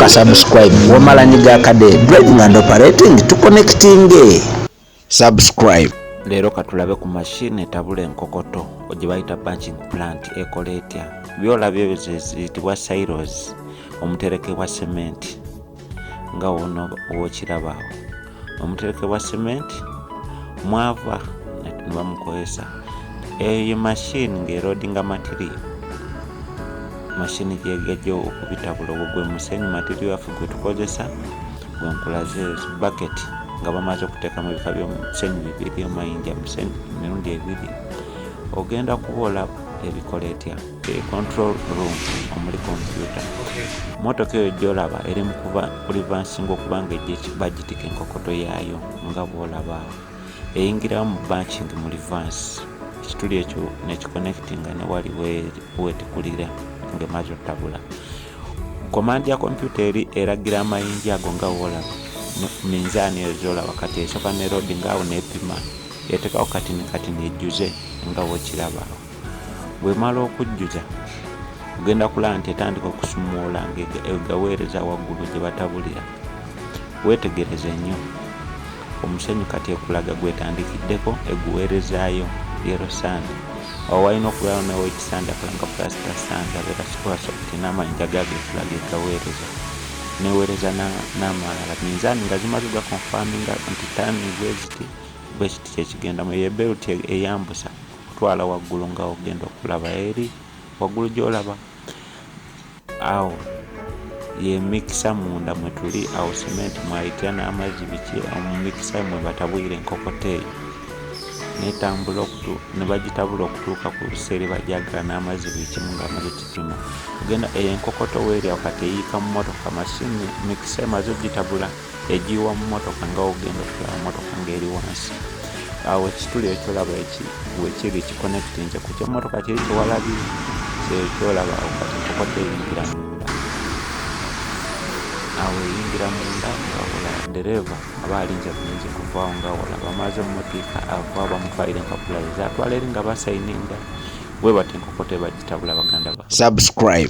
Sooka subscribe, womala nyiga akade, driving and operating tuconnecting. Subscribe. Leero katulabe ku mashini etabula enkokoto gye bayita batching plant. Ekola etya? Byolabye ebyo ziyitibwa silos, omuterekebwa sementi, nga wono wokiraba awo omuterekebwa sementi mwava ne bamukozesa. Eyo mashini ng'eloadinga material, mashini gyegejja okubitabula. Ogwo gwe musenyu, material waffe gwe tukozesa, gwe nkulaze. Ezo bucket nga bamaze okuteekamu ebika by'omusenyu bibiri, amayinja, musenyu emirundi ebiri. Ogenda kuba olaba ebikola etya. Control room omuli kompyuta. Motoka eyo gyolaba eri mu kuva kureversinga okuba nga ejja bagitika enkokoto yaayo, nga bwolaba awo eyingirawo mu batching, mu reverse, ekituli ekyo nekiconnectinga ne wali wetikulira ng'emaze otabula. Command ya kompyuta eri eragira amayinja ago, nga woolaba minzaani eyo zolaba. Kati esooka ne loading awo nepima, eteekawo katini katini ejjuze, nga wokiraba awo. Bwemala okujjuza, ogenda kulaba nti etandika okusumoola ng'egaweereza waggulu gye batabulira. Weetegereze nnyo omusenyu kati ekulaga gwetandikiddeko, eguweerezaayo yellow sand. Awo walina okubeerawo ne white sand, akola nga plaster sand, abeera soft, n'amayinja gaago ekulaga egaweereza, neweereza n'amalala. Minzaani nga zimaze gaconfirminga nti tani bweziti bwekiti kyekigendamu. Eyo ebelt eyambusa okutwala waggulu, nga ogenda okulaba eri waggulu gyolaba awo ye mixer munda mwe tuli. Awo cement mwayitira n'amazzi biki mu mixer mwe batabwire enkokoto eyo, netambula ne bagitabula okutuuka ku seeri bajagala n'amazzi, buli kimu ng'amaze kipima. Ogenda eyo enkokoto weeri awo kati eyiika mu motoka. Mashini mixer emaze ogitabula, egiyiwa mu motoka, nga ogenda okulaba motoka ng'eri wansi awo. Ekituli ekyolaba eki wekiri kiconnectinze ku kyemmotoka kiri kyewalabye, kyekyolaba awo. Kati enkokoto eyingira munda awo, eyingira munda nga olaba dereeva aba alinze bulinzi kuvaawo, nga olaba amaze mutiika, avaawo, bamutwalira empapula ze zatwala eri nga basayininga. Bwe bati enkokoto ebagitabula, baganda ba. Subscribe.